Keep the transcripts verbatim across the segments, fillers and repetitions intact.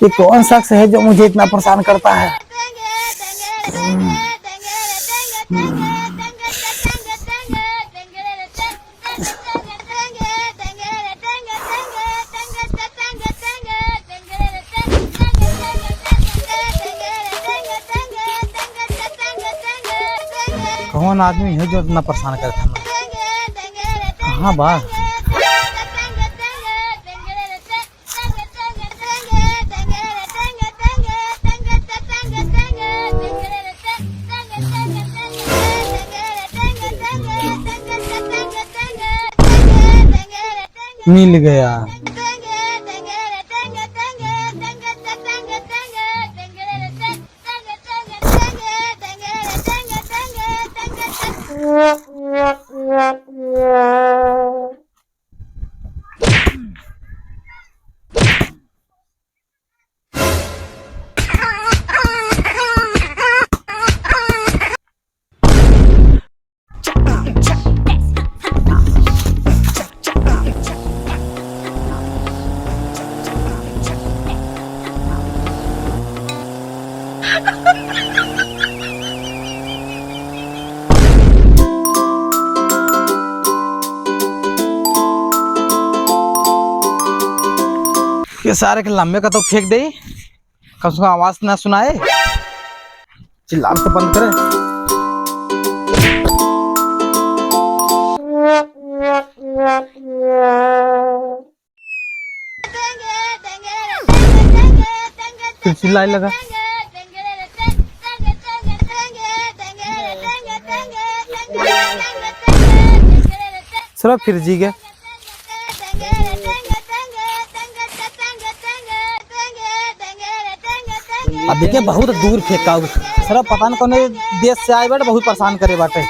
ये कौन शख्स है जो मुझे इतना परेशान करता है? कौन आदमी है जो इतना परेशान करता है? कहाँ बा? मिल गया। ये सारे के लम्बे का तो फेंक दे, कम से कम आवाज ना सुनाए। चिल्लाना तो बंद करे। फिर चिल्लाए लगा। सारा फिर जी गया। अब देखिए, बहुत दूर फेंका। सारा पता न कौन देश से आए बाटे, बहुत परेशान करे बाटे।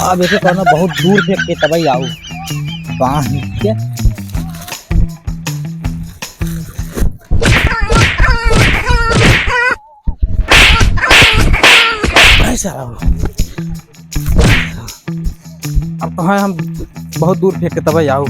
अब एके कहना बहुत दूर फेंक के तबई आऊ। बांध के। ऐसा रहो। अब तो है हम बहुत दूर फेंक के तबई आऊ।